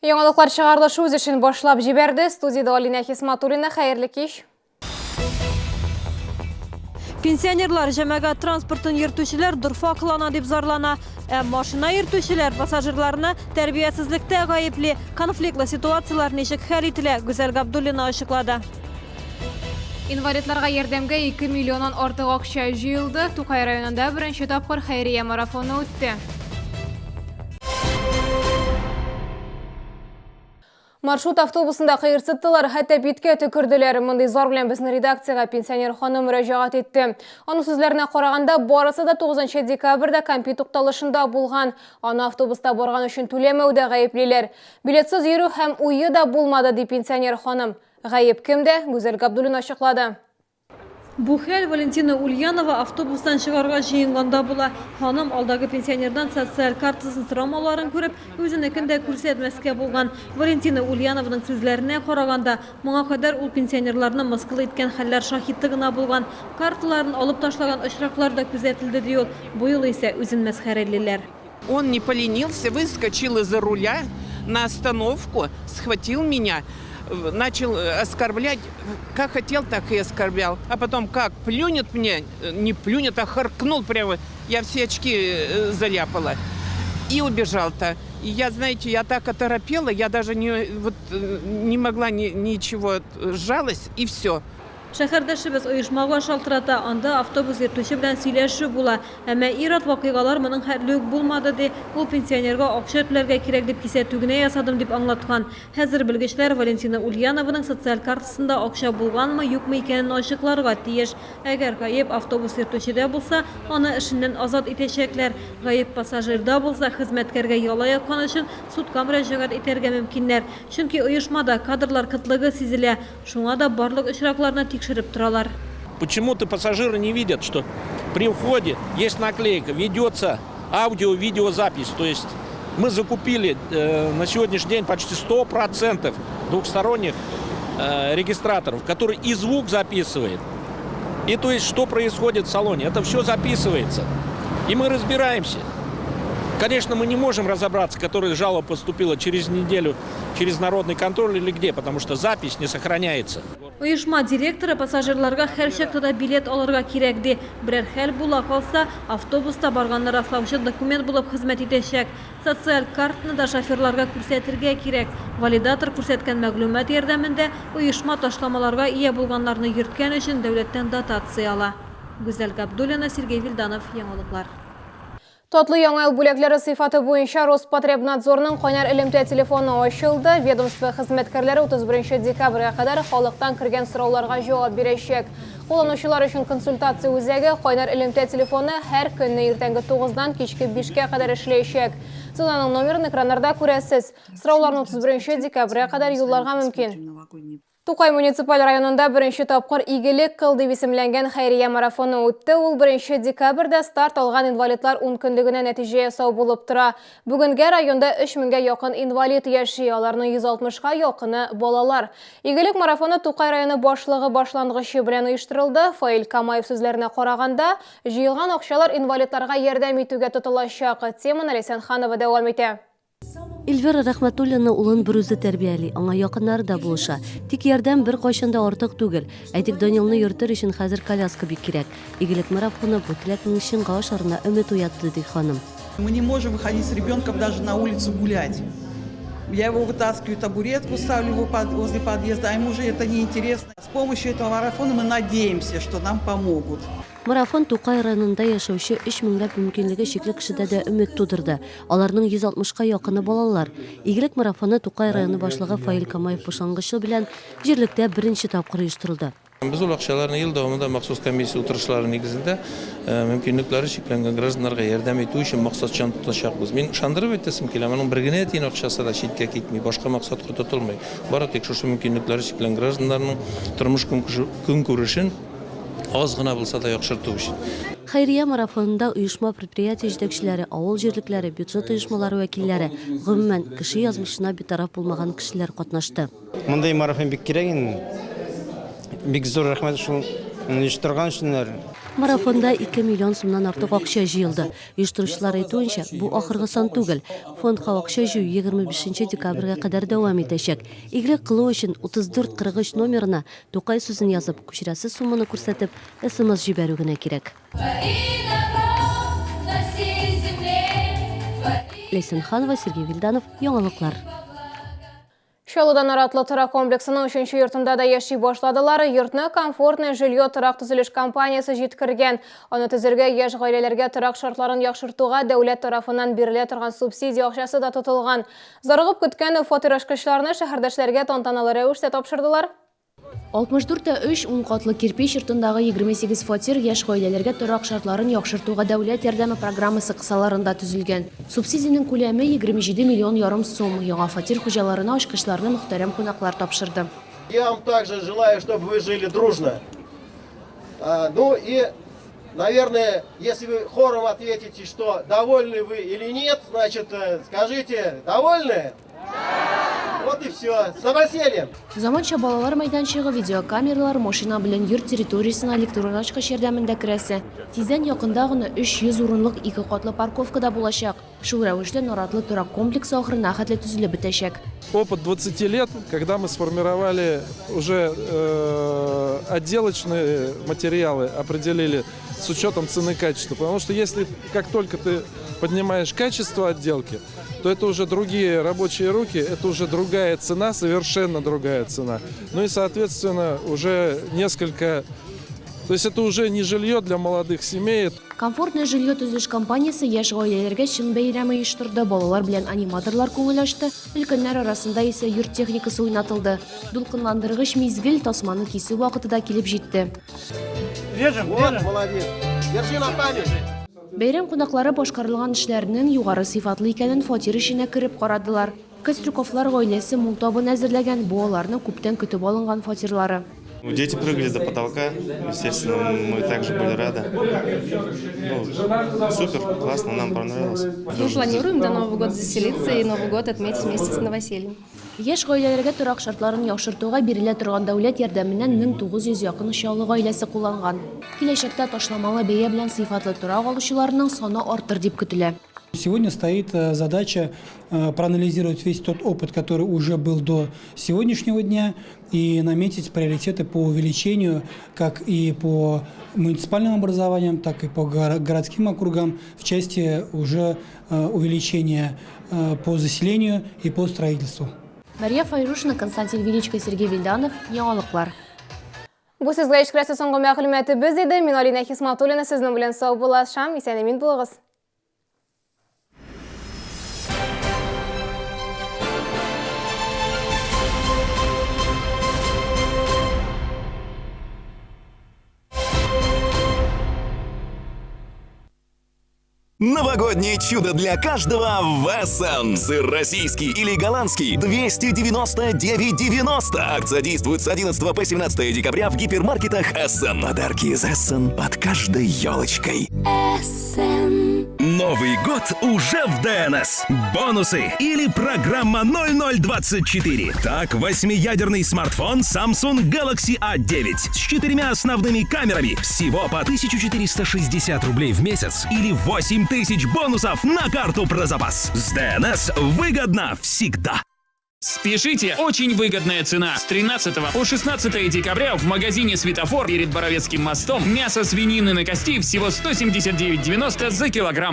Яңалыклар чыгарылышы үз эшен башлап җибәрде. Студиядә Алинә Хисматуллина. Хәерле кич. Пенсионерлар җәмәгать транспортын йөртүчеләр дорфа кылана дип зарлана. Ә машина йөртүчеләр пассажирларны тәрбиясезлектә гаепли. Конфликтлы ситуацияләр ничек хәл ителә, Гүзәл Габдуллина ачыклады. Инвалидларга ярдәмгә 2 миллионнан артык акча җыелды. Тукай районында беренче тапкыр хәйрия марафоны үтте. Маршрут автобусында кыерсыттылар, хәтта биткә төкерделәр. Мондый зар белән безнең редакциягә пенсионер ханым мөрәҗәгать итте. Аның сүзләренә караганда, барысы да 9 декабрьдә Кампи тукталышында булган. Аны автобуста барган өчен түләмәүдә гаеплиләр. Билетсыз йөрү һәм уе да булмады, ди пенсионер ханым. Гаеп кемдә? Гүзәл Габдуллина ачыклады. Бу хәл Валентина Ульянова автобустан чыгарга җыенганда була. Ханым алдагы пенсионердан социаль картасын сорамауларын күреп, үзенекен дә күрсәтмәскә булган. Валентина Ульянованың сүзләренә караганда, моңа кадәр ул пенсионерларны мыскыл иткән хәлләр шаһиты гына булган. Карталарын алып ташлаган очраклар да күзәтелде, ди ул. Бу юлы исә үзен мәсхәрәлиләр. Он не поленился, выскочил из-за руля на остановку, схватил меня, начал оскорблять, как хотел, так и оскорблял. А потом как плюнет мне, не плюнет, а харкнул прямо, я все очки заляпала. И убежал-то. И я, знаете, я так оторопела, я даже не, вот, не могла ни, ничего, сжалась, и все. Шәһәрдәшебез оешмага шалтырата, анда автобус йөртүче белән сөйләшү була. Әмма ир-ат вакыйгалар моның хәтле үк булмады, ди. Ул пенсионерга акча түләргә кирәк дип кисәтү генә ясадым, дип аңлаткан. Хәзер белгечләр Валентина Ульянованың социаль картасында акча булганмы, юкмы икәнен ачыкларга тиеш. Әгәр гаеп автобус йөртүчедә булса, аны эшеннән азат итәчәкләр. Гаеп пассажирда булса, хезмәткәргә яла яккан өчен судка мөрәҗәгать итәргә мөмкиннәр. Чөнки оешмада кадрлар кытлыгы сизелә. Шуңа да барлык очракларны тикшереп торалар. Почему-то пассажиры не видят, что при входе есть наклейка, ведется аудио-видеозапись. То есть мы закупили на сегодняшний день почти 100% двухсторонних регистраторов, которые и звук записывает, и то есть что происходит в салоне. Это все записывается. И мы разбираемся. Конечно, мы не можем разобраться, которая жалоба поступила через неделю, через народный контроль или где, потому что запись не сохраняется. Оешма директоры пассажирларга һәрчакта да билет алырга кирәк, ди. Берәр хәл була калса, автобуста барганны раслаучы документ булып хезмәт итәчәк. Социаль картаны да шоферларга күрсәтергә кирәк. Валидатор күрсәткән мәгълүмат ярдәмендә оешма ташламаларга ия булганнарны йөрткән өчен дәүләттән дотация ала. Гүзәл Габдуллина, Сергей Вильданов, Яңалыклар. Татлы яңа ел бүләкләре сыйфаты буенча Роспотребнадзорның кайнар элемтә телефоны ачылды. Ведомство хезмәткәрләре 31 декабрьгә кадәр халыктан кергән сорауларга җавап бирәчәк. Кулланучылар өчен консультация үзәге кайнар элемтә телефоны һәр көнне иртәнге 9-дан кичке 5-кә кадәр эшләячәк. Сез аның номерын экраннарда күрәсез. Сорауларны 31 декабрьгә кадәр юлларга мөмкин. Тукай муниципаль районында беренче тапкыр Игелек кыл дип исемләнгән хәйрия марафоны үтте. Ул беренче декабрьдә старт алган инвалидлар ункөнлегенә нәтиҗә ясау булып тора. Бүгенгә районда 3 меңгә якын инвалид яши, аларның 160-ка якыны балалар. Игелек марафоны Тукай районы башлыгы башлангычы белән оештырылды. Фаил Камаев сүзләренә караганда, җыелган акчалар инвалидларга ярдәм итүгә тотылачак. Теманы Ләйсән Ханова дәвам итә. Эльвира Рәхмәтуллина улын берүзе тәрбияли, аңа якыннары да булыша. Тик ярдәм беркайчан да артык түгел. Әйтик, Данилны йөртер өчен хәзер коляска бик кирәк. Игелек марафоны бу теләкнең чынга ашарына өмет уятты, ди ханым. Мы не можем выходить с ребенком даже на улицу гулять. Я его вытаскиваю, табуретку ставлю его возле подъезда, а ему же это не интересно. С помощью этого марафона мы надеемся, что нам помогут. Марафон Тукай районында яшәүче өч меңләп мөмкинлеге чикле кешедә дә өмет тудырды. Аларның 160 ка якыны балалар. Игелек марафоны Тукай районы башлыгы Фаил Камаев башлангычы белән җирлектә беренче тапкыр оештырылды. Без ул акчаларны ел дәвамында махсус комиссия утырышлары нигезендә мөмкинлекләре чикләнгән гражданнарга ярдәм итү өчен максатчан тотачакбыз. Мин ышандырып әйтәсем килә, моның бер генә тиен акчасы да читкә китми, башка максатка тотылмый. Бары тик шушы мөмкинлекләре чикләнгән гражданнарның тормыш-көнкүрешен аз гына булса да яхшырту өчен. Хәйрия марафонында оешма-предприятие җитәкчеләре, авыл җирлекләре, бюджет оешмалары вәкилләре, гомумән, кеше язмышына битараф булмаган кешеләр катнашты. Мондый марафон бик кирәк инде. Бик зур рәхмәт шул Оештырган өченнәр. Марафонда 2 миллион сумнан артык акча җыелды. Оештыручылар әйтүенчә, бу ахыргы сан түгел. Фондка акча җыю 25 декабрьгә кадәр дәвам итәчәк. Игелек кылу өчен 3443 номерына Тукай сүзен язып, күчерәсе сумманы күрсәтеп, смс җибәрү генә кирәк. Ләйсән Ханова, Сергей Вильданов, Яңалыклар. Чаллыда Наратлы торак комплексының өченче йортында да яши башладылар. Йортны Комфортное жилье торак төзелеш компаниясе җиткергән. Аны төзергә яшь гаиләләргә торак шартларын яхшыртуга дәүләт тарафыннан бирелә торган субсидия акчасы да тотылган. Зарыгып көткән фатир ачкычларны шәһәрдәшләргә тантаналы рәвештә тапшырдылар. 64 тә 3 ун катлы кирпеч йортындагы 28 фатир яшь гаиләләргә торак шартларын яхшыртуга дәүләт ярдәме программасы кысаларында төзелгән. Субсидиянең күләме, 27 миллион ярым сум. Яңа фатир хуҗаларына ачкычларны мөхтәрәм кунаклар тапшырды. Я вам также желаю, чтобы вы жили дружно. Ну и, наверное, если вы хором ответите, что довольны вы или нет, значит, скажите, довольны? Вот и все. С новосельем! Заманча балалар мәйданчыгы, видеокамералар, машина белән йорт территориясенә электрон ачкыч ярдәмендә керәсе. Тиздән якында гына 300 урынлык ике катлы парковка да булачак. Шул рәвешле Наратлы торак комплексы ахырына хәтле төзелеп бетәчәк. Опыт 20 лет, когда мы сформировали уже э, отделочные материалы, определили с учетом цены качества. Потому что если как только ты поднимаешь качество отделки, то это уже другие рабочие руки, это уже другая цена, совершенно другая цена. Ну и, соответственно, уже несколько... То есть это уже не жилье для молодых семей. Комфортное жилье төзелеш компаниясе яшь гаиләләргә чын бәйрәм оештырды, балалар белән аниматорлар күңел ачты, өлкәннәр арасында исә йорт техникасы уйнатылды. Дулкынландыргыч мизгел, тасманы кисү вакыты да килеп җитте. Режем, вот, молодец. Держи на память. Бәйрәм кунаклары башкарылган эшләрнең югары сыйфатлы икәнен фатир эченә кереп карадылар. Кострюковлар гаиләсе мул табын әзерләгән, бу аларның күптән көтеп алынган фатирлары. Дети прыгали до потолка, естественно, мы также были рады. Ну, супер, классно, нам понравилось. Мы планируем до Нового года заселиться и Новый год отметить вместе с новосельем. Яшь гаиләләргә торак шартларын яхшыртуга бирелә торган дәүләт ярдәменнән 1900 якын Чаллы гаиләсе кулланган. Киләчәктә ташламалы бәя белән сыйфатлы торак алучыларның саны артыр дип көтелә. Сегодня стоит э, задача э, проанализировать весь тот опыт, который уже был до сегодняшнего дня, и наметить приоритеты по увеличению как и по муниципальным образованиям, так и по городским округам в части уже э, увеличения по заселению и по строительству. Мария Файрушина, Константин Величко, Сергей Вильданов, Яңалыклар. Бу сезгә ишкерәсе соңгы мәгълүматыбыз иде. Мин Алина Хисматуллина сезнең белән саубуллашам. Исән-имин булыгыз. Новогоднее чудо для каждого в Эссен. Сыр российский или голландский 299,90. Акция действует с 11 по 17 декабря в гипермаркетах Эссен. Подарки из Эссен под каждой елочкой. Эссен. Новый год уже в ДНС. Бонусы или программа 0024. Так, восьмиядерный смартфон Samsung Galaxy A9 с четырьмя основными камерами всего по 1460 рублей в месяц или 8000 бонусов на карту про запас. С ДНС выгодно всегда. Спешите, очень выгодная цена. С 13 по 16 декабря в магазине «Светофор» перед Боровецким мостом мясо свинины на кости всего 179,90 за килограмм.